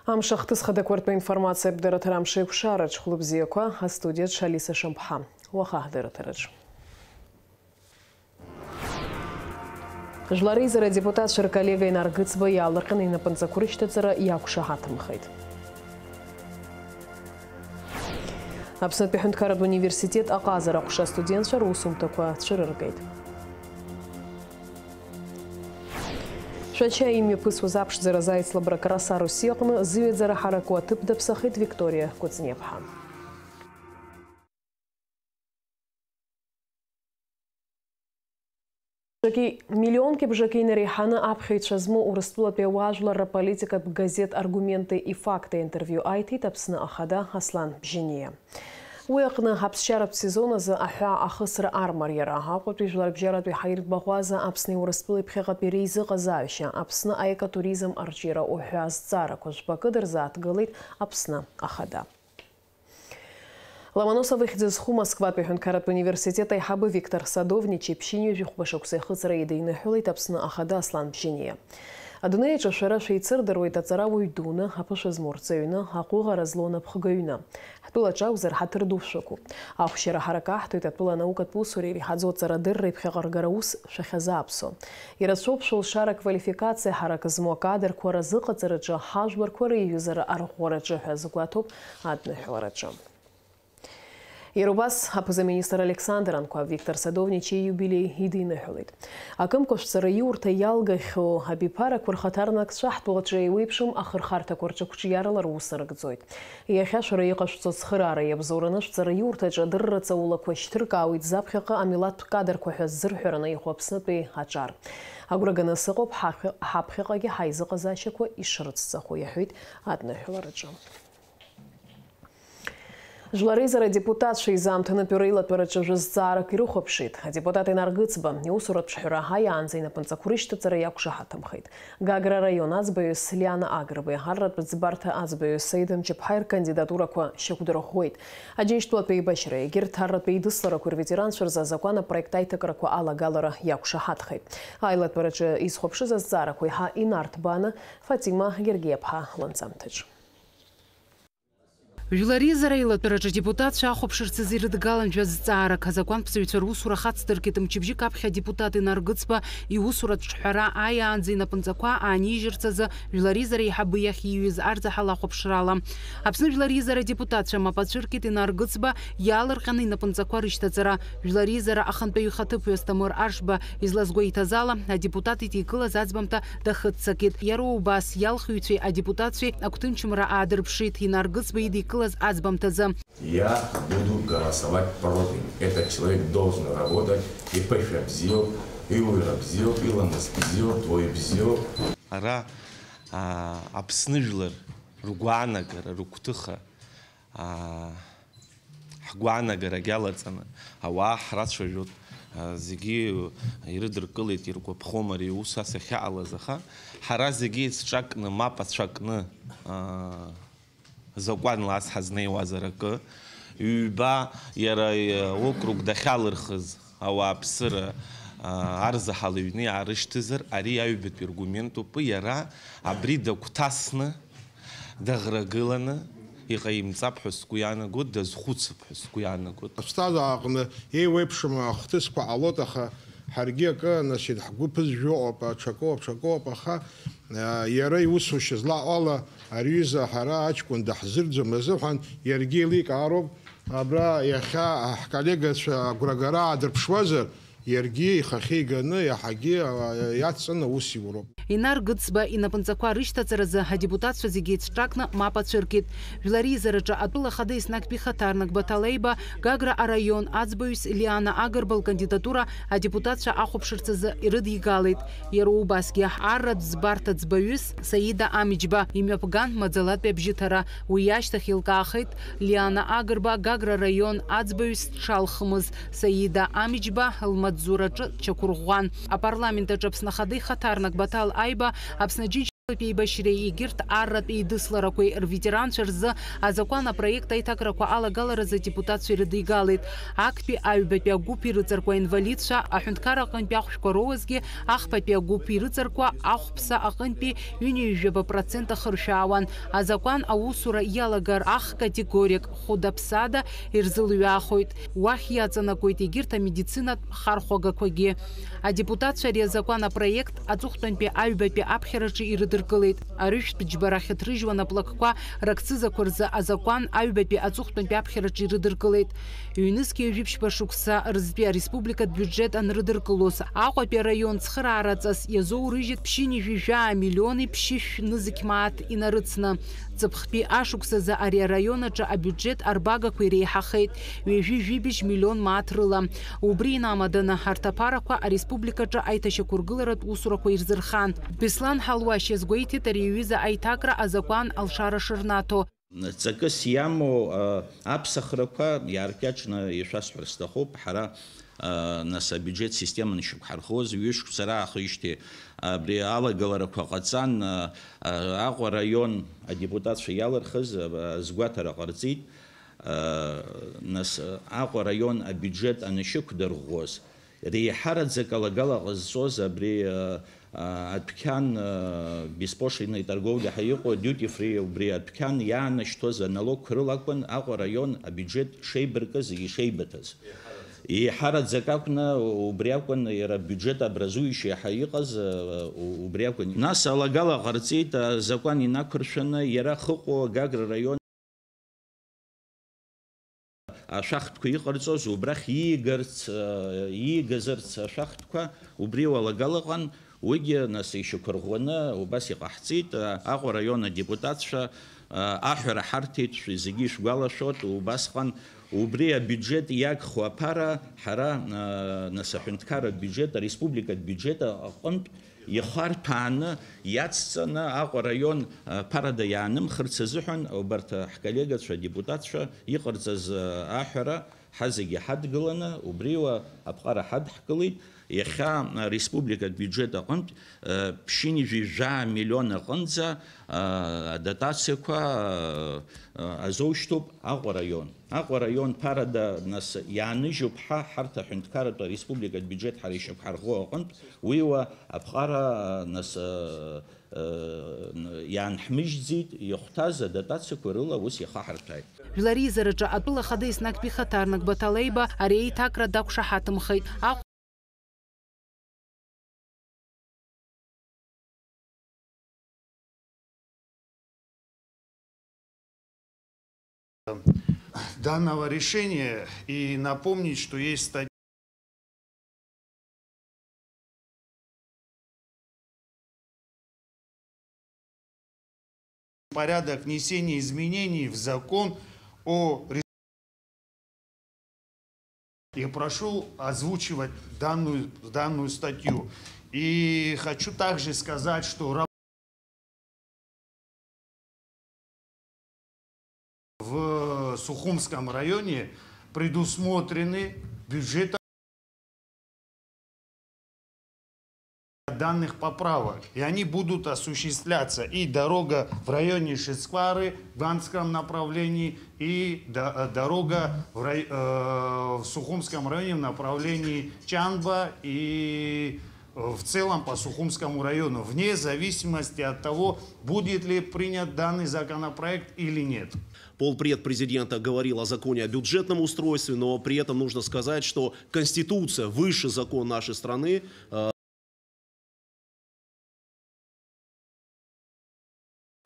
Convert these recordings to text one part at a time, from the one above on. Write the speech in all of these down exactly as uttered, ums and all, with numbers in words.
Амш ахҭыс хадақәа ртәы информациатә дырраҭара амш еиқәшараҿ, хәлыбзиақәа, астудиаҿ Алиса Шамԥҳа. Уаха ҳдырраҭараҿ. Жәлар реизара адепутатцәа рколлега Инар Гыцба иаалырҟьаны инапынҵақәа рышьҭаҵара иақәшаҳаҭымхеит. Аԥснытәи аҳәынҭқарратә университет аҟазара аҟәша астудентцәа русумҭақәа цәырыргеит. Шәача имҩаԥысуаз аԥшӡара азааит Слабрак Раса Руси аҟны зыҩаӡара ҳараку аҭыԥ даԥсахеит Викториа Кәыҵниаԥҳа. Миллионки бжаки инареиҳаны аԥхьаҩцәа змоу Урыстәылатәи ауаажәларра политикатә газеҭ Аргументы и факты интервиу аиҭеит Аԥсны Ахада Аслан Бжьаниа. Уи аҟны аԥсшьаратә сезон азы аҳәаа ахысра армариара, Аҟәатәи жәларбжьаратәи ҳаиртә баӷәаза Аԥсни Урыстәылеи ԥхьаҟатәи реизыҟазаашьа, Аԥсны аекотуризм арҿиара уҳәа азҵаарақәа жәпакы дырзааҭгылеит Аԥсны Ахада. Ломоносов ихьӡ зху Москватәи аҳәынҭқарратә университет аиҳабы Виктор Садовничи ԥшьынҩажәи хәба шықәса ихыҵра идиныҳәалеит Аԥсны Ахада Аслан Бжьаниа. Адунеи аҿы шәара шәеицырдыруеит аҵарауаҩ дуны, аԥышәа змоу рҵаҩны, аҟәыӷара злоу напхгаҩны. Ҳтәылаҿы акәзар, ҳаҭыр ду шәықәуп. Ахәшьара ҳаракаҳҭоит атәыла анаукатә усуреи иреиҳаӡоу аҵарадырреи ԥхьаҟа ргара ус шәахьазааԥсо. Ирацәоуп шәылшара аквалификациа ҳарак змоу акадрқәа разыҟаҵараҿы ҳажәларқәа реиҩызара арӷәӷәараҿы ҳәа азгәаҭоуп адныҳәалараҿы. Иара убас, аԥыза-министр Александр Анқәа Виктор Садовничи ииубилеи идиныҳәалеит. Акымкәа шәҵараиурҭа иалгахьоу абиԥарақәа рхаҭарнакцәа ҳтәылаҿы еиуеиԥшым ахырхарҭақәа рҿы қәҿиарала рус нарыгӡоит. Иахьа шәара иҟашәҵо ацхыраара иабзоураны шәҵараиурҭаҿы адырра ҵаулақәа шьҭыркаауеит заԥхьаҟа амилаҭтә кадрқәа ҳәа ззырҳәараны иҟоу Аԥснытәи аҿар. Агәра ганы сыҟоуп ҳаԥхьаҟагьы ҳаизыҟазаашьақәа ишрыцҵахо, иаҳәеит адныҳәалараҿы. Жәлар реизара адепутатцәа изаамҭанытәи реилатәараҿы жәа зҵаарак ирыхәаԥшит. Адепутат Инар Гыцба иусуратә ҿҳәара аиаанӡа инапынҵақәа рышьҭаҵара иақәшаҳаҭымхеит. Гагра араион аӡбаҩыс Лиана Агрба, арратә ӡбарҭа аӡбаҩыс Саида Мҷыԥҳаи ркандидатурақәа шьақәдырӷәӷәеит. Аџьынџьтәылатә еибашьра, егьырҭ арратә еидысларақәа рветеранцәа рзы азакәан апроект аиҭакрақәа алагалара иақәшаҳаҭхеит. Аилатәараҿы изхәаԥшыз азҵаарақәа еиҳа инарҭбааны Фатима Гергиаԥҳа лынҵамҭаҿ. Жәлар реизара аилатәараҿы адепутатцәа ахәаԥшырц азы ирыдгалан жәа зҵаарак. Азакәанԥҵаҩцәа русура хацдыркит. Мчыбжьык аԥхьа адепутат Инар Гыцба иусуратә ҿҳәара аиаанӡа инапынҵақәа аанижьырц азы Жәлар реизара аиҳабы иахь ииҩыз арзаҳал ахәаԥшрала. Аԥсны Жәлар реизара адепутатцәа мап ацәыркит Инар Гыцба иаалырҟьаны инапынҵақәа рышьҭаҵара. Жәлар реизара ахантәаҩы ихаҭыԥуаҩ Асҭамыр Аршба излазгәеиҭаз ала, адепутат идикылаз аӡбамҭа дахыццакит. Иара убас иалхыҩцәеи адепутатцәеи агәҭынчымра аадырԥшит Инар Гыцба идикылаз аӡбамҭазы. Я буду голосовать против. Этот человек должен работать, иԥышәа бзиоуп, иуаҩра бзиоуп, иламыс бзиоуп, уаҩ бзиоуп. Ара, аа, Аԥсны жәлар ргәаанагара, рыгәҭыха, аа, ҳгәаанагарагь алаҵаны ауаа ҳрацәажәоит, аа, зегьы ирыдыркылеит, иргәаԥхом ари аус ас ахьаҟалаз, аха ҳара зегьы еицҿакны, мап ацәакны, аа, закәанла ас ҳазнеиуазар акы, ҩба иара, э, округ дахьалырхыз ауааԥсыра, а, арзаҳал аҩны иаарышьҭызар, ари аҩбатәи аргументуп, иара абри дагәҭасны, даӷрагыланы иҟаимҵап ҳәа сгәы иаанагоит, дазхәыцып ҳәа сгәы иаанагоит. Аԥсҭазаара аҟны еиуеиԥшым ахҭысқәа ҟалоит, аха ҳаргьы акы, значит, ҳгәы ԥызжәо ыҟоуп, аҽакоуп, аҽакоуп, аха Иара иусушьа злаҟала ари аҩыза ҳара аҷкәын даҳзырӡом азыҳәан, иаргьы еиликаароуп, абра иахьа ҳколлегацәа агәрагара аадырԥшуазар, иаргьы ихахьы иганы иаҳагьы иацҵаны аус иуроуп. Инар Гыцба инапынҵақәа рышьҭаҵаразы адепутатцәа зегьы еицҿакны мап ацәыркит. Жәлар реизараҿы атәыла ахада еснагьтәи хаҭарнак Баҭал Аиба, Гагра араион аӡбаҩыс Лиана Агрба лкандидатура адепутатцәа ахәаԥшырц азы ирыдигалеит. Иара убасгьы арратә ӡбарҭа ӡбаҩыс Саида Амиџьба имҩаԥган маӡалатәи абжьыҭара. Уи ашьҭахь илкаахеит Лиана Агрба Гагра араион аӡбаҩыс дшалхымыз. Саида Амиџьба лмаҵзураҿы дчақәырӷәӷәан. Апарламент аҿы Аԥсны Ахада ихаҭарнак Баҭал Аиба Аԥсны Аџьынџь- Аԥеибашьреи егьырҭ арратә еидысларақәеи рветеранцәа рзы азакәан апроект аиҭакрақәа алагаларазы адепутатцәа ирыдигалеит. Актәи аҩбатәи агәыԥ ирыҵаркуа аинвалидцәа аҳәынҭқарра аҟынтәи ахәшәқәа роуазгьы, ахԥатәи агәыԥ ирыҵаркуа ахәԥса аҟынтәи ҩынҩажәаба процент ахыршәаауан. Азакәан аусура иалагар ах-категориак хәыда-ԥсада ирзылҩаахоит. Уахь иаҵанакуеит егьырҭ амедицинатә хархәагақәагьы. Адепутатцәа ари азакәан апроект аҵыхәтәантәи аҩбатәи аԥхьараҿы ирыдыркылеит. Арыжәтә џьбара ахьыҭрыжьуа наплакқәа ракцызақәа рзы азакәан аҩбатәи аҵыхәтәантәи аԥхьараҿы ирыдыркылеит. Ҩнызқьи ҩажәи ԥшьба шәықәса рзтәи ареспубликатә биуџьет анрыдыркылоз, Аҟәатәи араион цхыраараҵас иазоурыжьит ԥшьынҩажәи жәаа миллиони ԥшьышә нызқь мааҭ инарыцны. Ҵыԥхтәи ашықәсазы ари араион аҿы абиуџьет арбагақәа иреиҳахеит, ҩажәи жәибжь миллион мааҭ рыла. Убри инамаданы, арҭ аԥарақәа ареспубликаҿы аиҭашьақәыргыларатә усурақәа ирзырхан. Беслан Ҳалуашь иазгәеиҭеит ари аҩыза аиҭакра азакәан алшара шырнаҭо. Ҵакыс иамоу, а, аԥсахрақәа иааркьаҿны ишәасҳәар сҭахуп. Ҳара, а, нас, абиуџьет система ншьақәҳархоз ҩышықәса раахижьҭеи абри алагаларақәа ҟаҵан, а, а, Аҟәа араион адепутатцәа иалырхыз, а, а, сгәаҭара ҟарҵеит. А, нас, а, Аҟәа араион абиуџьет анышьақәдырӷәӷәоз, реиҳараӡак алагала ҟазҵоз абри, а, а, адәқьан, а, беспошлинной торговли ҳәа иҟоу, duty free, убри адәқьан иаанашьҭуаз аналогқәа рыла акәын Аҟәа араион абиуџьет шеибаркыз, ишеибыҭаз. Еиҳараӡак акәны убри акәын иара абиуџьет образующий ҳәа иҟаз, а, у-, убри акәын. Нас алагала ҟарҵеит, азакәан инақәыршәаны, иара Хыҟәо, Гагра раион ашәахтәқәа иҟарҵоз, убрахь иигарц, э, иигазарц ашәахтәқәа убри уалагалаҟан, уигьы, нас, ишьақәырӷәӷәаны убас иҟаҳҵеит. Э, Аҟәа араион адепутатцәа, э, аҳәара ҳарҭеит, шәи зегьы ишәгәалашәоит, убасҟан убри абиуџьет иагхо аԥара ҳара, э, нас, аҳәынҭқарратә биуџьет, ареспубликатә биуџьет аҟынтә ихарҭәааны иацҵаны Аҟәа араион, а, ԥарада иаанымхырц азыҳәан, убарҭ, а, ҳколлегацәа адепутатцәа иҟарҵаз, а, аҳәара ҳазегьы ҳадгыланы, убриуа аԥҟара ҳадҳкылеит. Иахьа, а, республикатә биуџьет аҟынтә, а, ԥшьынҩажәи жәаа миллион аҟынӡа, а, адотациақәа, а, а, азоушьҭуп Аҟәа араион. Аҟәа араион ԥарада, нас, иааныжьуп ҳа, ҳарҭ аҳәынҭқарратә ареспубликатә биуџьет ҳара ишьақәҳарӷәӷәо аҟынтә, уиуа аԥҟара, нас, э, э, иаанҳмыжьӡеит, ихәҭаз адотациақәа рыла ус ихаҳарҭәааит. Жәлар реизараҿы атәыла ахада еснагьтәи хаҭарнак Баҭал Аиба ари аиҭакра дақәшаҳаҭымхеит. Аҟ- данного решения и напомнить, что есть статья порядок внесения изменений в закон о ре- Я прошу озвучивать данную, данную статью. И хочу также сказать, что в Сухумском районе предусмотрены бюджетом данных поправок, и они будут осуществляться. И дорога в районе Шицквары в Ганском направлении, и до- э, дорога в, рай- э, в Сухумском районе в направлении Чанба и в целом по Сухумскому району, вне зависимости от того, будет ли принят данный законопроект или нет. Полпред президента говорил о законе о бюджетном устройстве, но при этом нужно сказать, что Конституция, высший закон нашей страны, э,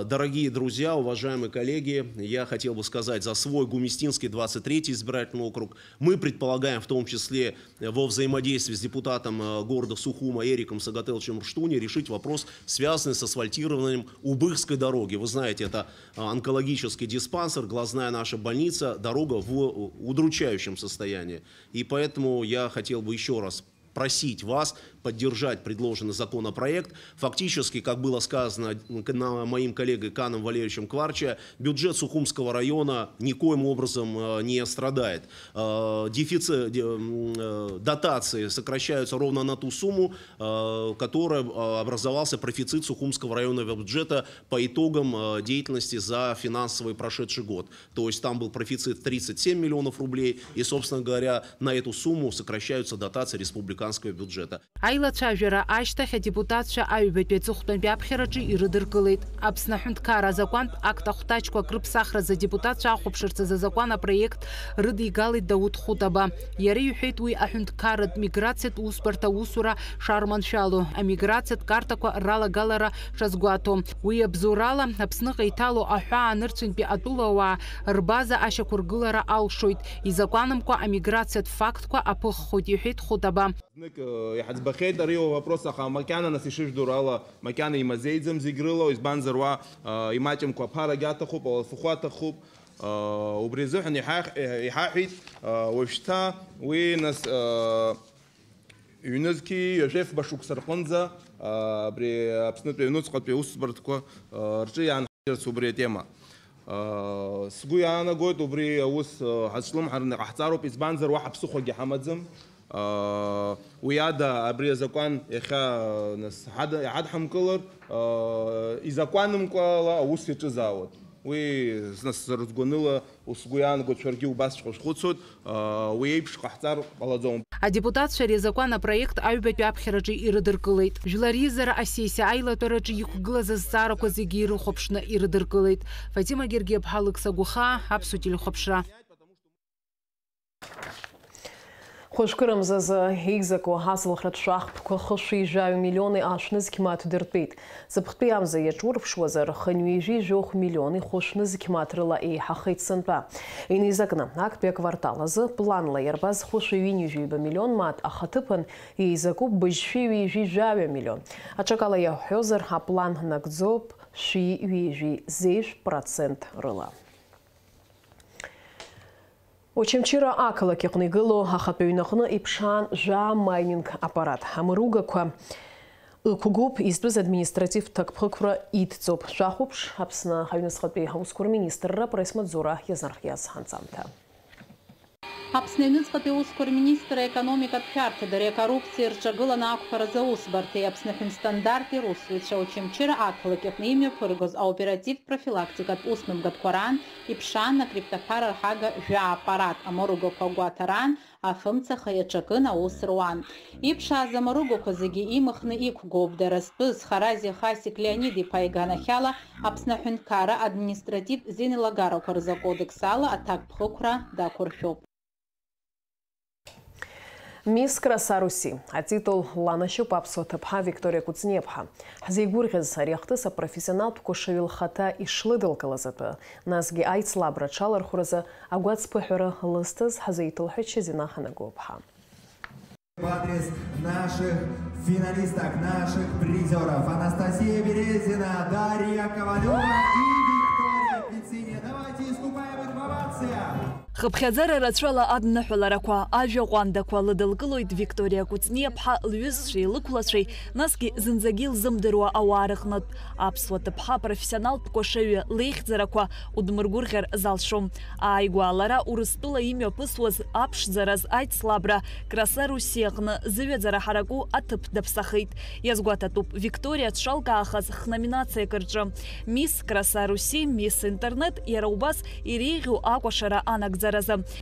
Дорогие друзья, уважаемые коллеги, я хотел бы сказать за свой Гумистинский двадцать третий избирательный округ. Мы предполагаем, в том числе, э, во взаимодействии с депутатом, э, города Сухума Эриком Сагателовичем Руштуни, решить вопрос, связанный с асфальтированием Убыхской дороги. Вы знаете, это, э, онкологический диспансер, глазная наша больница, дорога в, э, удручающем состоянии. И поэтому я хотел бы еще раз просить вас поддержать предложенный законопроект. Фактически, как было сказано к-, на-, моим коллегой Каном Валерьевичем Кварча, бюджет Сухумского района никоим образом, э, не страдает. Э, дефицит, де-, м, э, дотации сокращаются ровно на ту сумму, э, которая, э, образовался профицит Сухумского районного бюджета по итогам, э, деятельности за финансовый прошедший год. То есть там был профицит тридцать семь миллионов рублей, и, собственно говоря, на эту сумму сокращаются дотации республиканского бюджета. Аилацәажәара ашьҭахь адепутатцәа аҩбатәи аҵыхәтәантәи аԥхьараҿы ирыдыркылеит. Аԥсны аҳәынҭқарра азакәантә акт ахәҭаҷқәак рыԥсахразы адепутатцәа ахәаԥшырц азы азакәан апроект рыдигалеит Дауҭ Хутаба. Иара иҳәеит уи аҳәынҭқарратә миграциатә усбарҭа аусура шарманшәало, амиграциатә картақәа ралагалара шазгәаҭо. Уи абзоурала Аԥсныҟа иҭало аҳәаа нырцәынтәи атәылауаа рбаза ашьақәыргылара алшоит. Изакәанымкәа амиграциатә фактқәа аԥыххоит, иҳәеит Хутаба. Знык, э, иҳаӡбахьеит ари авопрос, аха макьана нас ишыжәдыруа ала, макьана имазеиӡам зегь рыла, избанзар уа, э, имаҷымкәа аԥарагьы аҭахуп, алафахәы аҭахуп. Э, убри азыҳәан иҳаҳ-, э, иҳаҳәеит, э, уажәшьҭа уи нас, э, ҩнызқьи ҩажәи фба шықәса рҟынӡа, э, абри Аԥснытәи аҩнуҵҟатәи аусбарҭақәа, э, рҿы иаанхарц убри атема. Сгәы иаанагоит, убри аус ҳазҿлымҳараны иҟаҳҵароуп, избанзар, уаҳа ԥсыхәагьы ҳамаӡам. Уи ада абри азакәан иахьа, нас, ҳад-, иҳадҳамкылар, изакәанымкәала аус иаҿызаауеит. Уи, нас, сара сгәаныла, сгәы иаанагоит, шәаргьы убасҵәҟьа шәхәыцуеит. Уи еиԥш ҟаҳҵар ҟалаӡом. Адепутатцәа ари азакәан апроект аҩбатәи аԥхьараҿы ирыдыркылеит. Жәлар реизара асессиа аилатәараҿы иқәгылаз азҵаарақәа зегьы ирыхәаԥшны ирыдыркылеит. Фатима Гергиаԥҳа, Лықьса Гәыхаа, Аԥсуа телехәаԥшра. Хәажәкырамзазы еизаку азылхратә шәахтәқәа хышәи жәаҩа миллиони ашә нызқь мааҭ дыртәеит. Зыԥхтәи амза иаҿурԥшуазар, хынҩажәи жәохә миллиони хәышә нызқь мааҭ рыла еиҳахеит сынтәа. Инеизакны, актәи аквартал азы планла иарбаз хәышәи ҩынҩажәи ҩба миллион мааҭ ахаҭыԥан еизакуп быжьшәи ҩажәи жәаҩа миллион. Аҽакала иаҳҳәозар, аплан нагӡоуп шәи ҩажәи зеижә процент рыла. Очамчыра ақалақь аҟны игылоу ахатәы ҩнаҟны иԥшаан жәаа майнинг аппарат. Амыругақәа ықәгоуп, изтәыз административтә ҭакԥхықәра идҵоуп. Шәахәаԥш, Аԥсны аҩныҵҟатәи аусқәа рминистрра апресс-маҵзура иазнархиаз анҵамҭа. Аԥсны аҩныҵҟатәи аусқәа рминистр, аекономикатә шәарҭадареи акоррупциеи рҿагыланы ақәԥаразы аусбарҭеи Аԥсны аҳәынҭстандарти русзуҩцәа Очамчыра ақалақь аҟны имҩаԥыргоз аоперативтә профилактикатә усмҩаԥгатәқәа раан иԥшаан акриптоԥара рҳага жәаа аппарат, амыругақәа агәаҭараан, афымцаха иаҿакын аус руан. Иԥшааз амыругақәа зегьы имхны иқәгоуп. Дара зтәыз Харази Хасик Леонид-иԥа иганахьала Аԥсны аҳәынҭқарра административтә зеинеилагарақәа рзы акодекс ала аҭакԥхықәра дақәыршәуп. Мисс Краса Руси атитул ланашьоуп аԥсуа ҭыԥҳа Викториа Кәыҵниаԥҳа. Ҳзеигәырӷьаз ари ахҭыс апрофессионалтә кәашаҩы лхаҭа ишлыдылкылаз атәы, насгьы аицлабра аҽалархәразы агәацԥыҳәара лызҭаз ҳзеиҭылҳәеит Шьазина Ҳанагәыԥҳа. В адрес наших финалисток, наших призёров: Анастасия Березина, Дарья Ковалёва и Виктория Квитсиния. Давайте искупаем их в овациях! Хыԥхьаӡара рацәала адныҳәаларақәа, ажәа ҟәандақәа лыдылкылоит Викториа Кәыҵниаԥҳа лҩызцәеи лықәлацәеи, насгьы зынӡагьы илзымдыруа ауаа рыҟнытә. Аԥсуа ҭыԥҳа профессионалтә кәашаҩы леихьӡарақәа удмыргәырӷьар залшом. Ааигәа лара Урыстәыла имҩаԥысуаз аԥшӡараз аицлабра Краса Руси аҟны зыҩаӡара ҳараку аҭыԥ даԥсахеит. Иазгәаҭатәуп, Викториа дшалкаахаз хноминациак рҿы. Мисс Краса Руси, Мисс Интернет, иара убас иреиӷьу акәашара анагӡаразы.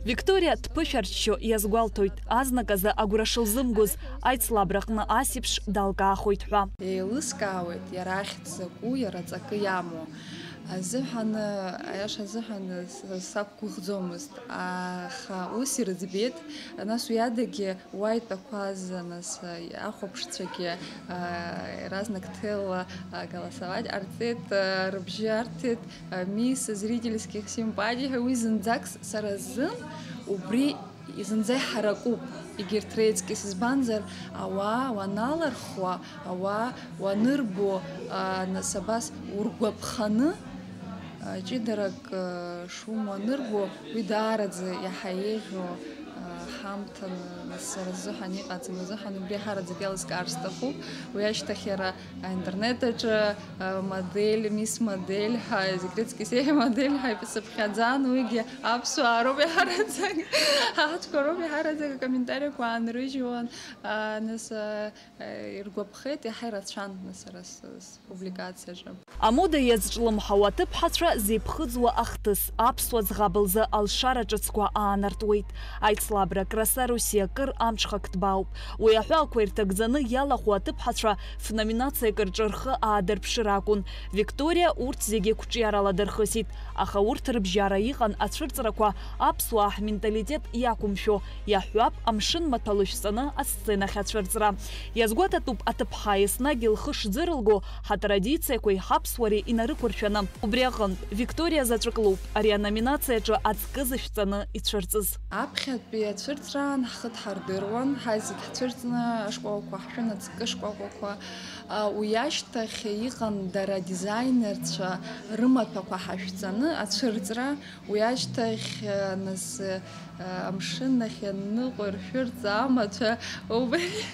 Викториа дԥышәарччо иазгәалҭоит, азныказы агәра шылзымгоз, аицлабраҟны асеиԥш далкаахоит ҳәа. Еилыскаауеит иара ахьӡ закәу, иара ҵакы иамоу азыҳәан, аиаша азыҳәан, с-, сақәгәыӷӡомызт, аха ус ирыӡбеит, нас уи адагьы уа итәақәаз, нас, ахәаԥшцәагьы, а, иаразнак ҭелла, а, голосовать ҟарҵеит, а, рыбжьы арҭеит, а, мисс зрительских симпатий ҳәа, уи зынӡак с-, сара сзын убри зынӡа иҳаракуп егьырҭ реиҵкьыс, избанзар, ауаа уаналархуа, ауаа уанырбо, а, нас абас ургәаԥханы, а, ҷыдарак, а, шумоу анырбо, уи даараӡа иаҳа еиӷьу, Ҳамҭан сара сзыҳәан иҟаӡам азыҳәан убри ҳараӡак иалыскаар сҭахуп. Уи ашьҭахь иара аинтернет аҿы, а, модель, мисс модель ҳәа, зегь рыцкьыс еиӷьу модель ҳәа исыԥхьаӡан, уигьы аԥсуаа роуп иҳараӡак, ҳаҳаҭқәа роуп иҳараӡак акомментариақәа аанрыжьуан. А, нас, а, иргәаԥхеит, иаҳа ирацәан, нас, сара с-, с-, Публикациаҿы. Амода иазҿлымҳау аҭыԥҳацәа зеиԥхыӡуа ахҭыс, аԥсуа ӡӷаб лзы алшара ҿыцқәа аанартуеит. Аицлабра Краса Руси акыр амҽхак ҭбаауп. Уи аҳәаақәа ирҭагӡаны иалахәу аҭыԥҳацәа фноминациак рҿы рхы аадырԥшыр акәын. Викториа урҭ зегьы қәҿиарала дырхысит, аха урҭ рыбжьара иҟан ацәырҵрақәа аԥсуаа ҳменталитет иақәымшәо, иаҳҳәап, амшын маҭәа лышәҵаны асценахь ацәырҵра. Иазгәаҭатәуп аҭыԥҳа еснагь лхы шӡырылго ҳатрадициақәеи ҳаԥсуареи инарықәыршәаны. Убри аҟынтә, Викториа заҵәык лоуп ари аноминациаҿы аҵкы зышәҵаны ицәырҵыз. Аԥхьатәи ацәырҵраан ҳхы дҳардыруан, ҳаи зегь ҳцәырҵны ашкәакәақәа ҳшәын, аҵкы шкәакәақәа. А, уи ашьҭахь иҟан дара адизайнерцәа рымаҭәақәа ҳашәҵаны ацәырҵра. Уи ашьҭахь, а, нас, а, амшын ахь ианныҟәа ршәырҵа амаҭәа, убри-,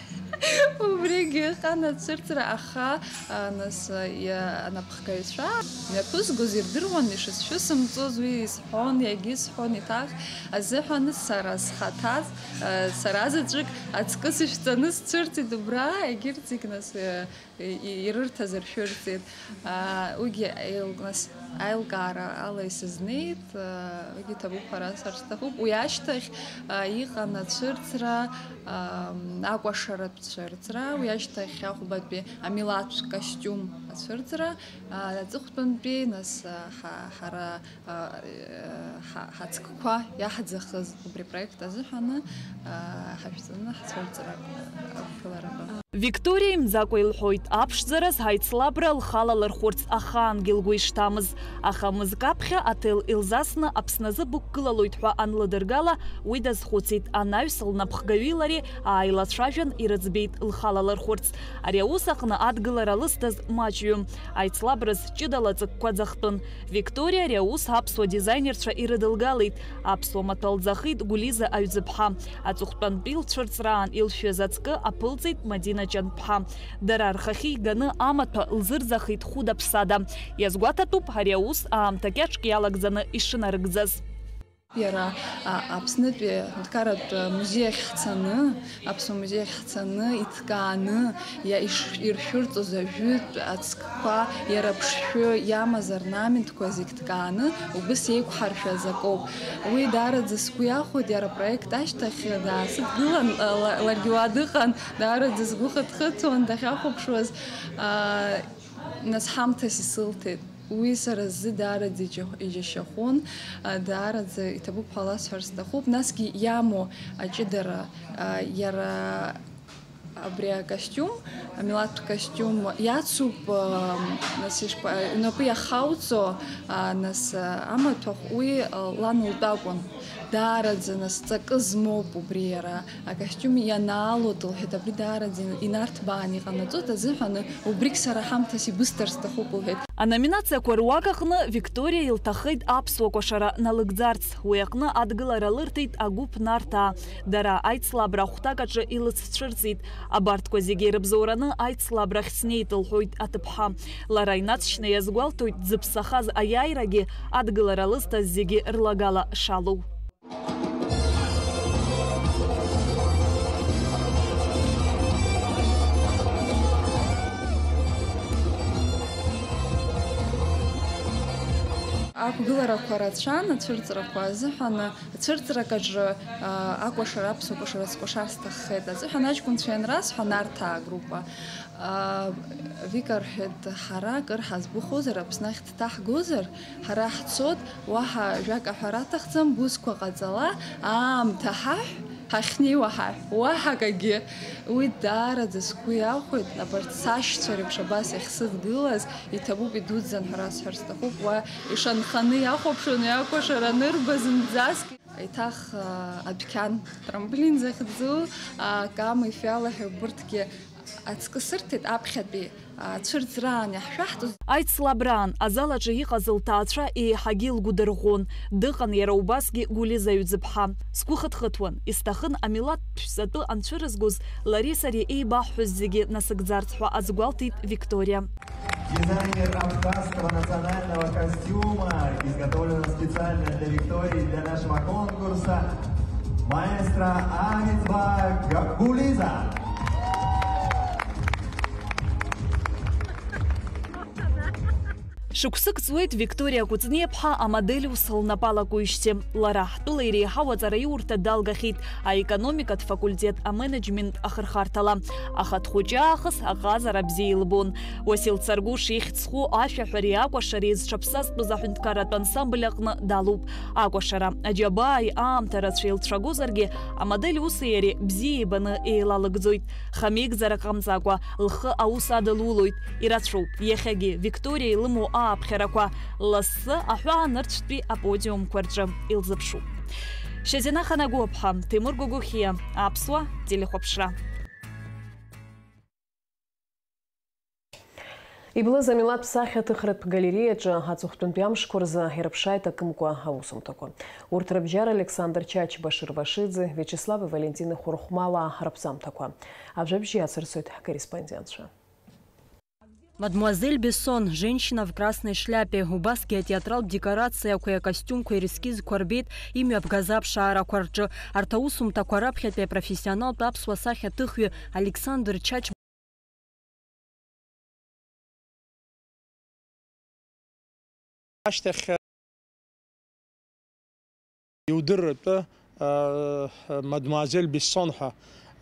убригьы ыҟан ацәырҵра, аха, а, нас, а, иа-, анапхгаҩцәа мҩаԥызгоз ирдыруан ишысшәысымҵоз, уи исҳәон, иагьысҳәон, еиҭах азыҳәан сара схаҭаз, а, сара заҵәык аҵкы сышәҵаны сцәырҵит убра, егьырҭ зегь нас, а, и-, ирырҭаз ршәырҵеит. Аа, уигьы еил-, нас, аилкаара ала исызнеит, аа, уигьы ҭабуп ҳәа расҳәар сҭахуп. Уи ашьҭахь, аа, иҟан ацәырҵра, аа, акәашаратә цәырҵра, уи ашьҭахь ахәбатәи амилаҭтә костиум ацәырҵра, аа, аҵыхәтәантәи, нас, аа, ҳа-, ҳара, аа, ҳа-, ҳаҵкқәа иаҳӡахыз убри апроект азыҳәаны, аа, ҳашәҵаны ҳцәырҵра ақәгыларатәы. Викториа имӡакәа илҳәоит, аԥшӡараз ҳаицлабра лхала лырхәырц ахаангьы лгәы ишҭамыз. Аха мызк аԥхьа аҭел илзасны Аԥсназы бықәгылалоит ҳәа анлыдыргала, уи дазхәыцит, анаҩс лнапхгаҩи лареи ааилацәажәан ирыӡбеит лхала лырхәырц. Ари аус аҟны адгылара лызҭаз маҷҩым. Аицлабраз ҷыдала ҵыкқәа ӡахтәын. Викториа ари аус аԥсуа дизайнерцәа ирыдылгалеит. Аԥсуа маҭәа лӡахит Гәлиза Аҩӡыԥҳа. Аҵыхәтәантәи лцәырҵраан илшәыз аҵкы аԥылҵеит Мадина Ҷанԥҳа. Дара рхахьы иганы амаҭәа лзырӡахит Хәыда Ԥсада. Иазгәаҭатәуп, ари аус аамҭа кьаҿк иалагӡаны ишынарыгӡаз. Иара, а, Аԥснытәи аҳәынҭқарратә музеи ахь ҳцаны, Аԥсуа музеи ахь ҳцаны, иҭкааны, иа-, иш-, иршәырҵоз ажәытә аҵкқәа, иара ԥшшәы иамаз орнаментқәа зегь ҭкааны, убыс еиқәҳаршәаз акоуп. Уи даараӡа сгәы иахәоит, иара апроект ашьҭахь даасыдгылан, ла-, ла-, ларгьы уа дыҟан, даараӡа сгәы хыҭхыҭуан дахьахәаԥшуаз, аа, нас ҳамҭас исылҭеит. Уи сара сзы даараӡа иџьа-, иџьашьахәын, а, даараӡа иҭабуп ҳәа ласҳәар сҭахуп. Насгьы иамоу аҷыдара, а, иара абри акостиум, амилаҭтә костиум иацуп, а, нас ишԥа-, инапы иахауҵо, а, нас, а, амаҭәахә уи, а, лан лтәы акәын. Даараӡа, нас, ҵакы змоуп убри иара. Акостиум ианаалоит, лҳәеит, абри даараӡа инарҭбааны иҟанаҵоит азыҳәан, убригь сара ҳамҭас ибысҭар сҭахуп, лҳәеит. Аноминациақәа руак аҟны Викториа илҭаххеит аԥсуа кәашара налыгӡарц. Уи аҟны адгылара лырҭеит агәыԥ Нарҭаа. Дара аицлабра ахәҭак аҿы илыцәцәырҵит. Абарҭқәа зегьы ирыбзоураны аицлабрахь снеит, лҳәоит аҭыԥҳа. Лара инаҵшьны иазгәалҭоит дзыԥсахаз аиааирагьы адгылара лызҭаз зегьы рлагала шалоу. Ақәгыларақәа рацәан, ацәырҵрақәа азыҳәан, ацәырҵрак аҿы, а, акәашара, аԥсуа кәашара скәашар сҭаххеит азыҳәан, аҷкәынцәа ианрасҳәа, Нарҭаа агруппа, а, Вика, рҳәеит, ҳара акыр ҳазбухозар, Аԥсны ахь дҭаҳгозар, ҳара ҳцот, уаҳа ажәак аҳәара аҭахӡам, бусқәа ҟаҵала, аамҭа ҳаҳә, ҳахьнеиуа ҳаҳә, уаҳа акагьы. Уи даараӡа сгәы иахәеит, абарҭ сашьцәа реиԥш абас иахьсыдгылаз, иҭабуп, идуӡӡан ҳәа расҳәар сҭахуп, уа ишанханы иахәаԥшуан, уи акәашара анырба зынӡаск. Еиҭах, а, адәқьан, трамплин захьӡу, а, Кама, Ефиала ҳәа убырҭгьы аҵкы сырҭеит аԥхьатәи, а, Ацәырҵраан иаҳшәаҳҵоз. Аицлабраан азал аҿы иҟаз лҭаацәа еиҳагьы илгәыдырӷәӷәон. Дыҟан иара убасгьы Гәлиза Ҩӡыԥҳа. Сгәы хыҭхыҭуан, исҭахын амилаҭтә ԥшӡатәы анцәырызгоз лареи сареи еибаҳҳәоз зегьы насыгӡарц ҳәа азгәалҭеит Викториа. Дизайнер абхазского национального костюма, изготовленного специально для Виктории, для нашего конкурса, маэстро Агитба Гулиза. Шықәсык ҵуеит Викториа Кәыҵниаԥҳа амодель ус лнапы алакуижьҭеи. Лара ҳтәыла иреиҳау аҵараиурҭа далгахьеит, аекономикатә факультет аменеджмент ахырхарҭала. Аха дхәыҷы аахыс аҟазара бзиа илбон. Уасил Царгәыш ихьӡ зху ашәаҳәареи акәашареи зҽаԥсазтәыз аҳәынҭқарратә ансамбль аҟны далоуп. Акәашара, аџьабааи аамҭа рацәа еилцәагозаргьы, амодель уси иареи бзиа еибаны еилалыгӡоит. Хамеигӡарак ҟамҵакәа, лхы аус адылулоит. Ирацәоуп, иахьагьы Викториа илымоу ааԥхьарақәа лассы аҳәаанырцәтәи аподиумқәа рҿы илзыԥшуп. Шьазина Ханагәыаԥҳа, Ҭемыр Гогохиа, Аԥсуа телехәаԥшра. Иблыз амилаҭтә сахьаҭыхратә галереиаҿы аҵыхәтәантәи амшқәа рзы ирыԥшааит акымкәа аусумҭақәа. Урҭ рыбжьара Александр Чачба-Шервашиӡе, Виачеслави Валентини Хәырхәмалаа рыԥҵамҭақәа. Ажәабжь иацырҵоит ҳкорреспондентцәа. Мадмуазель Бессон, Женщина в красной шляпе, убасгьы атеатралтә декорациақәеи акостиумқәеи рескизқәа рбеит имҩаԥгаз аԥшаарақәа рҿы. Арҭ аусумҭақәа раԥхьатәи апрофессионалтә аԥсуа сахьаҭыхҩы Александр Чач Ашьҭахь, иудырратәы, а, мадмуазель Бессон ҳәа,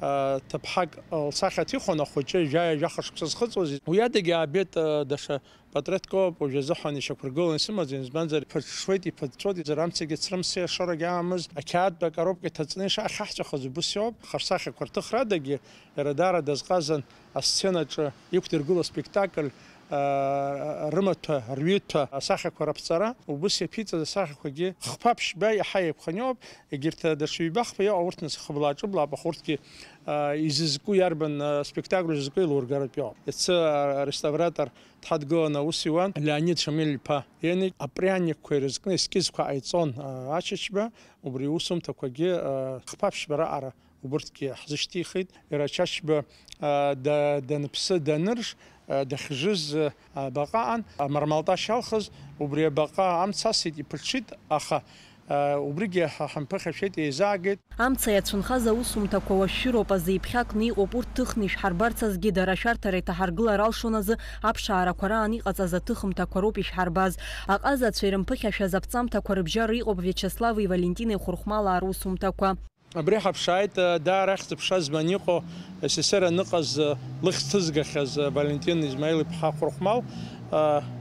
а, ҭыԥҳак лсахьа ҭихуан, ахәыҷы жәаҩа-жәаха шықәса зхыҵуаз. Уи адагьы аабеит, а, даҽа патреҭк ауп уажә азыҳәан ишьақәыргыланы исымаӡам, избанзар, иԥыҽҽуеит, иԥыҵәҵәоит, амцагьы ацрымси ашарагьы аамыз, ақьаадтә акоробка иҭаҵаны ишаахьаҳҵәахыз убыс иоуп. Ахаҿсахьақәа рҭыхрадагьы иара даара дазҟазан асценаҿы иқәдыргыло аспектакль, аа, рымаҭәа, рҩыҭәа асахьақәа раԥҵара, убыс иаԥиҵаз асахьақәагьы хԥа-ԥшьба иаҳа еиқәханы иоуп, егьырҭ даҽа ҩба-хԥа иҟоу урҭ нас хыбла-ҿыбла, аха урҭгьы, аа, изызку иарбан, аа, спектакль зызку еилургаратә иоуп. Иацы, аа, ареставратор дҳадгыланы аус иуан Леонид Шамиль-иԥа Енагь, апряникқәа ирызкны ескизқәа ҟаиҵон, аа, Ачачба, убри иусумҭақәагьы, аа, хԥа-ԥшьба раҟара убырҭгьы ҳзышьҭихит. Иара Чачба, а, да-, даныԥсы, данырж, а, дахьжыз, а, абаҟа аан, амармалташь алхыз, убри абаҟа амца асит, иԥыҽҽит, аха, а, убригьы ҳа-, ҳамԥыхьашәеит, еизаагеит. Амца иацәынхаз аусумҭақәа уашәшәыроуп азы иԥхьакны иҟоуп, урҭ ҭыхны ишәҳарбарц азгьы дара шәарҭара иҭаҳаргылар алшон азы аԥшаарақәа раан иҟаҵаз аҭыхымҭақәа роуп ишәҳарбаз. Аҟазацәа ирымԥыхьашәаз аԥҵамҭақәа рыбжьара иҟоуп Виачеслави Валентинеи Хәырхәмалаа русумҭақәа. Абри ҳаԥшааит, даара ахьӡ-аԥша зманы иҟоу, СССР аныҟаз, лыхьӡ ҭызгахьаз Валентин Измаил-иԥҳа Хәырхәмал,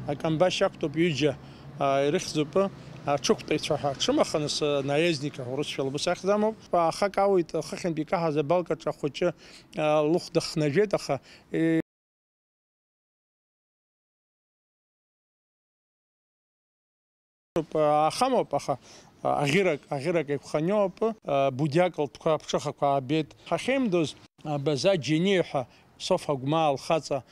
акамбашь ақәтәоуп ҩыџьа, ирыхьӡуп, аҽықәтәаҩцәа ҳәа, аҽымаха нас, наездники ҳәа урысшәала убыс ахьӡ амоуп. Ахак ауит, хыхьынтә икаҳаз абалкаҿы ахәыҷы, лыхә дахнажәеит, аха, Ахамоуп, аха аӷьырак, аӷьырак еиқәханиоуп, будиак лтәқәа аԥҽыхақәа аабеит. Ҳахьеимдоз, База Џьениа ҳәа Софа Агәмаа лхаҵа,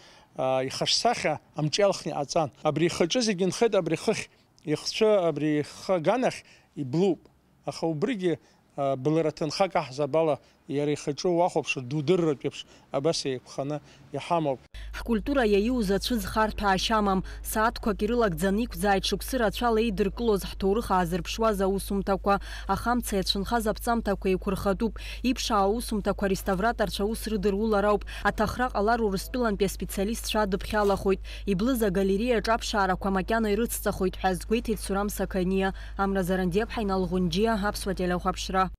ихаҿсахьа амҿы иалхны иҟаҵан. Абри ихаҿы зегьы нхеит, абри хыхь, ихцәы, абри ихы аганахь иблуп. Аха убригьы, а, былра ҭынхак аҳзабала, иара ихаҿы уахәаԥшыр, дудырратә еиԥш, абас еиқәханы иҳамоуп. Ҳкультура иаиуз ацәыӡ харҭәаашьа амам. Сааҭқәак ирылагӡаны иқәӡааит шықәсы рацәала еидыркылоз ҳҭоурых аазырԥшуаз аусумҭақәа. Аха амца иацәынхаз аԥҵамҭақәа еиқәырхатәуп. Иԥшаау аусумҭақәа ареставраторцәа аус рыдырулар ауп. Аҭахра ҟалар Урыстәылантәи аспециалистцәа адыԥхьалахоит. Иблыз агалереиаҿы аԥшаарақәа макьана ирыцҵахоит ҳәа азгәеиҭеит Сурам Сақаниа. Амра Зарандиаԥҳа, Инал Ӷәынџьиа, Аԥсуа телехәаԥшра.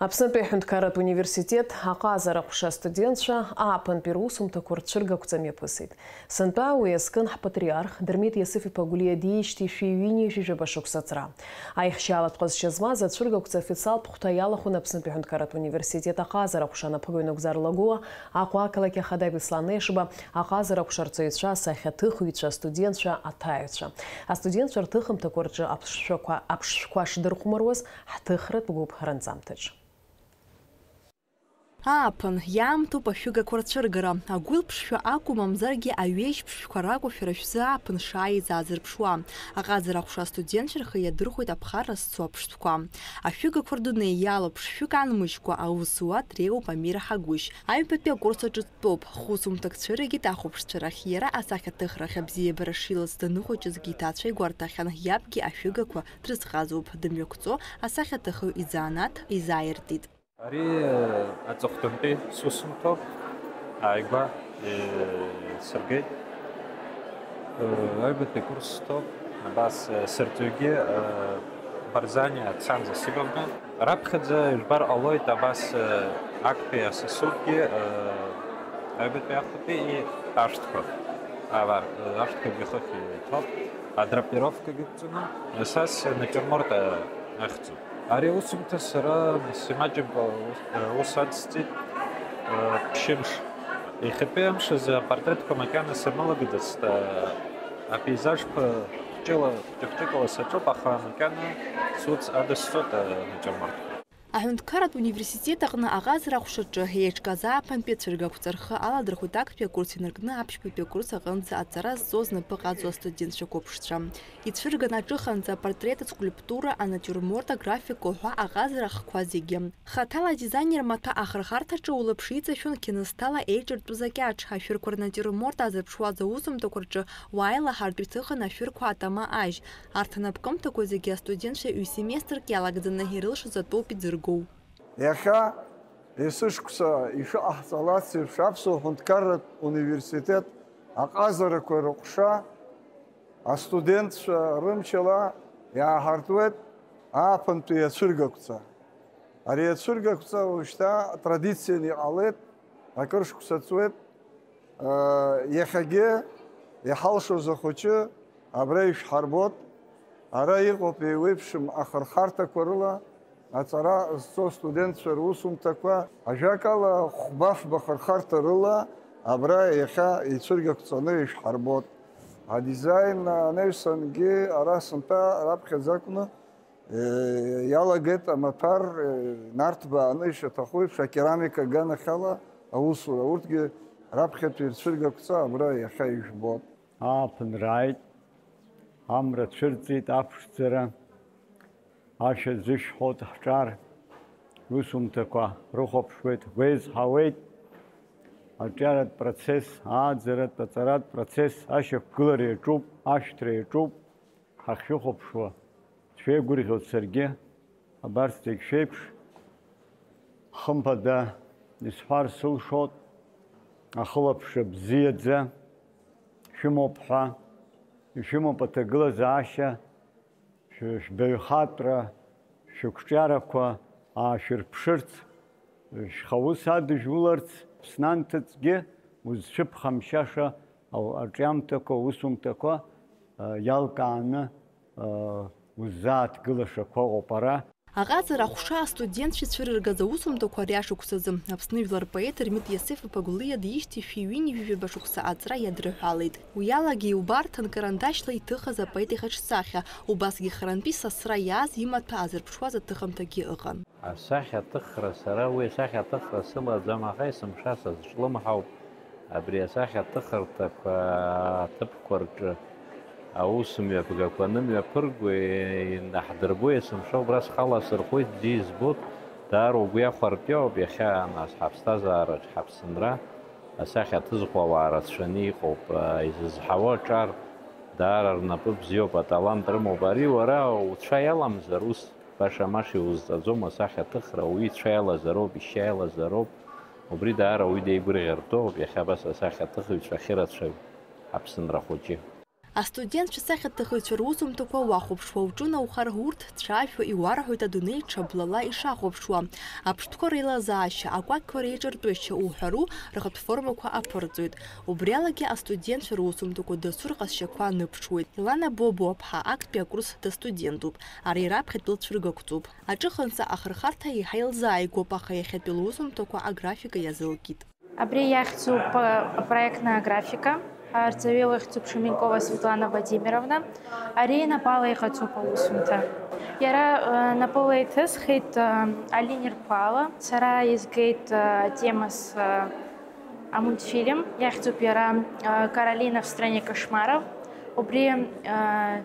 Аԥснытәи аҳәынҭқарратә университет аҟазара ҟәша астудентцәа ааԥынтәи русумҭақәа рцәыргақәҵа мҩаԥысит. Сынтәа уи азкын ҳпатриарх Дырмит Иасыф-иԥа Гәлиа диижьҭеи шәи ҩынҩажәи жәаба шықәса ҵра. Аихшьаалатә ҟазшьа змаз ацәыргақәҵа официалтә хәҭа иалахәын Аԥснытәи аҳәынҭқарратә университет аҟазара ҟәша анапыҩнагӡар лагәыла Аҟәа ақалақь ахада Беслан Ешба, аҟазара ҟәша арҵаҩцәа, асахьаҭыхҩцәа, астудентцәа, аҭааҩцәа. Астудентцәа рҭыхымҭақәа рҿы аԥшшәақәа, аԥшшәқәа шдырхәмаруаз ҳҭыхратә гәыԥ ранҵамҭаҿ. Ааԥын, иаамҭоуп ашәыгақәа рцәыргара. Агәылԥшшәа акәу, мамзаргьы аҩежь ԥшшәқәа ракәу шәара шәзы ааԥын шааиз аазырԥшуа. Аҟазара аҟәша астудентцәа рхы иадырхәоит аԥхарра зцу аԥштәқәа. Ашәыгақәа рдунеи иалоуп, ԥшшәык анмыжькәа аус зуа дреиуоуп Амир Ҳагәышь. Аҩбатәи акурс аҿы дтәоуп, хәыцумҭак цәыригеит ахәаԥшцәа рахь. Иара асахьаҭыхрахь абзиабара шилаз даныхәыҷызгьы иҭаацәа игәарҭахьан, иабгьы ашәыгақәа дрызҟазоуп. Дымҩақәҵо асахьаҭыхҩы изанааҭ изааиртит. Ари, э, аҵыхәтәантәи сусумҭоуп, ааигәа, э, сыргеит. Э, аҩбатәи курс сҭоуп, абас, э, сырҵаҩгьы, э, Барзаниа Цанза Сибовна. Раԥхьаӡа ижәбар ҟалоит абас, э, актәи асасугьы, э, аҩбатәи ахәбатәи и-, ашәҭқәа. Абар, э, ашәҭқәагьы хыхь иҭоуп, адрапировкагьы ықәҵаны, са снатиурморт, э, ахьӡуп. Ари аусумҭа сара симаҷымкәа ус, ус ацҵит, э, ԥшьымш. Иахьатәи амш азы апортретқәа макьана сырмалагӡацт, э, апейзажқәа хәҷыла, хәҷы-хәҷыкала саҿуп, аха макьана суц адысҵоит, э, анатиурмортқәа. Аҳәынҭқарратә университет аҟны аҟазара аҟәшаҿы еиҿкааз ааԥынтәи ацәыргақәҵа рхы аладырхәит актәи акурс инаркны аԥшьбатәи акурс аҟынӡа аҵара зҵоз знапы ҟаҵоу астудентцәа қәыԥшцәа. Ицәырган аҿыханӡа апортрет, аскульптура, анатиурморт, аграфика уҳәа аҟазара ахқәа зегьы. Хаҭала адизайнер маҭәа ахырхарҭаҿы улаԥш иҵашәон қьынсҭала еиҿыртәыз акьаҿ, ашәырқәа рнатиурморт азырԥшуаз аусумҭақәа рҿы уааилаҳартә иҭыхын ашәырқәа атама ажь. Арҭ анапкымҭақәа зегьы астудентцәа ҩ-семестрк иалагӡаны ирылшоз атәоуп иӡыргоу. Иахьа есышықәса ишыҟаҳҵалац еиԥш, Аԥсуа ҳәынҭқарратә университет аҟазарақәа рыҟәша астудентцәа рымчала иааҳартуеит ааԥынтәи ацәыргақәҵа. Ари ацәыргақәҵа уажәшьҭа традицианы иҟалеит, акыр шықәса ҵуеит. Иахьагьы иҳалшоз ахәыҷы абра ишәҳарбот, ара иҟоуп еиуеиԥшым ахырхарҭақәа рыла аҵара зҵо астудентцәа русумҭақәа, ажәакала, хәба-фба хырхарҭа рыла абра иахьа ицәыргақәҵаны ишәҳарбот. Адизаин анаҩсангьы ара сынтәа раԥхьаӡа акәны Иалагеит амаҭәар, нарҭбааны ишаҭаху еиԥш акерамика аганахьала аусура. Урҭгьы раԥхьатәи рцәыргақәҵа абра иахьа ижәбоит. Ааԥынра ааит, амра цәырҵит, аԥшӡара, ашәа зышәҳәоит ҳҿар, русумҭақәа рыхәаԥшуеит, ҳгәеизҳауеит, аҿиаратә процесс, ааӡаратә, аҵаратә процесс, ашьақәгылара иаҿуп, ашәҭра иаҿуп. Ҳахьшәыхәаԥшуа шәеигәырӷьоит саргьы, абарҭ зегь шәеиԥш, хымԥада исҳәар сылшоит, ахылаԥшра бзиаӡа шәымоуп ҳәа, ишәымоуп аҭагылазаашьа, шә-, шәбаҩхатәра, шәықәҿиарақәа аашәырԥшырц, шәхаус адыжәуларц, Аԥсны анҭыҵгьы узцәыԥхамшьаша ау-, арҿиамҭақәа, аусумҭақәа, а, иалкааны, а, уззааҭгылашақәа ыҟоуп ара. Аҟазара аҟәша астудентцәа ицәырыргаз аусумҭақәа ари ашықәсазы Аԥсны жәлар рпоет Ермит Иосиф-иԥа Гәлиа диижьҭеи шәи ҩынҩажәи жәаба шықәса аҵра иадырҳәалеит. Уи алагьы иубарҭан карандашьла иҭыхыз апоет ихаҿсахьа, убасгьы харантәи сасра иааз имаҭәа азырԥшуаз аҭыхымҭагьы ыҟан. Асахьаҭыхра, сара уи асахьаҭыхра сымаӡам, аха есымша сазҿлымҳауп. Абри асахьаҭыхырҭақәа аҭыԥқәа рҿы аус мҩаԥгақәа анымҩаԥырго, инаҳдырбо есымша убра схала сырхәоит, бзиа избоит, даара угәы иахәартәиоуп, иахьа нас ҳаԥсҭазаараҿ ҳаԥсынра асахьа ҭызхуа ауаа рацәаны иҟоуп, изызҳауа аҿар даара рнапы бзиоуп, аталант рымоуп. Ари уара уцәа иаламзар, ус баша-маша иузҵаӡом асахьаҭыхра, ауаҩы ицәа иалазароуп, ишьа иалазароуп. Убри даара ауаҩы деигәырӷьартәуп, иахьа абас асахьаҭыхыҩцәа ахьырацәаҩ Аԥсынра хәыҷы. Астудентцәа сахьаҭыхыҩцәа русумҭақәа уахәаԥшуа уҿынаухар, урҭ цәажәо иуарҳәоит адунеи ҽаблала ишахәаԥшуа, аԥштәқәа реилазаашьа, акәакьқәа реиҿартәышьа уҳәару, рхатә формақәа аԥырҵоит. Убри алагьы астудентцәа русумҭақәа дасу рҟазшьақәа аныԥшуеит. Илана Бобо-аԥҳа актәи акурс дастудентуп. Ари раԥхьатәи лцәыргақәҵоуп. Аҿыханӡа ахырхарҭа еиҳа илзааигәоуп, аха иахьатәи лусумҭақәа аграфика иазылкит. Абри иахьӡуп, э, апроектная графика, арҵаҩы лыхьӡуп Шуменкова Светлана Владимировна. Ари напала иҟаҵоуп аусумҭа. Иара, э, напала иҭысхит, э, алиниақәа ала. Сара изгеит, э, темас, э, амультфильм, иахьӡуп иара, э, Каролина в стране кошмаров. Убри, э,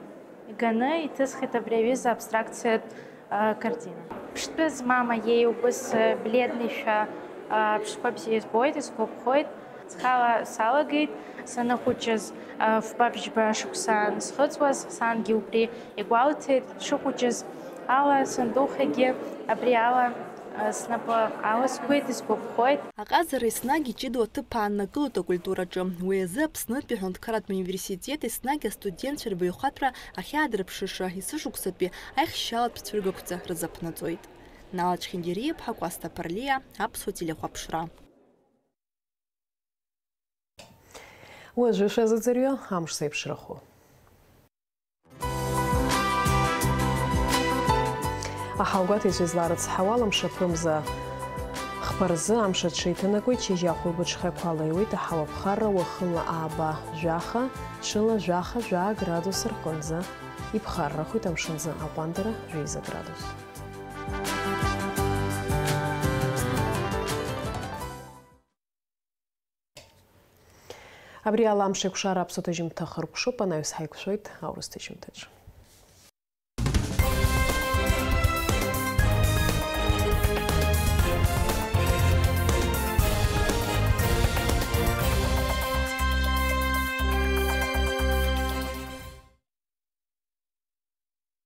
иганы иҭысхит абри аҩыза абстракциатә, э, картина. Ԥштәы змам аиеи убыс, э, бледный шәа, э, ԥштәқәа бзиа избоит, исгәаԥхоит. Схала салагеит, саныхәыҷыз, э, фба-бжьба шықәса анысхыҵуаз, сангьы убри игәалҭеит, дшыхәыҷыз ала сандухагьы абри ала, э, снапы аласгәеит, исгәаԥхоит. Аҟазара еснагь иҷыдоу аҭыԥ ааннакылоит акультураҿы. Уи азы Аԥснытәи аҳәынҭқарратә университет еснагь астудентцәа рбаҩхатәра ахьаадырԥшыша есышықәсатәи аихшьалатә цәыргақәҵа рзаԥнаҵоит. Нала Чхиндириа-иԥҳа, Кәасҭа Ԥарлиа, Аԥсуа телехәаԥшра. Уажәы шәазыӡырҩы амш зеиԥшрахо. Аҳауагәаҭаҩцәа изларыцҳауа ала, мшаԥымза хԥа рзы амш аҽеиҭанакуеит, шьыжьи ахәылбыҽхақәа алеиуеит, аҳауа ԥхарра уахынла ааба жәаха, ҽыла жәаха-жәаа градус рҟынӡа иԥхаррахоит, амшынзы аҟәандара жәеиза градус. Абри ала амш еиқәшара аԥсуа ҭыжьымҭа хыркәшоуп, анаҩс ҳаиқәшәоит аурыс ҭыжьымҭаҿы.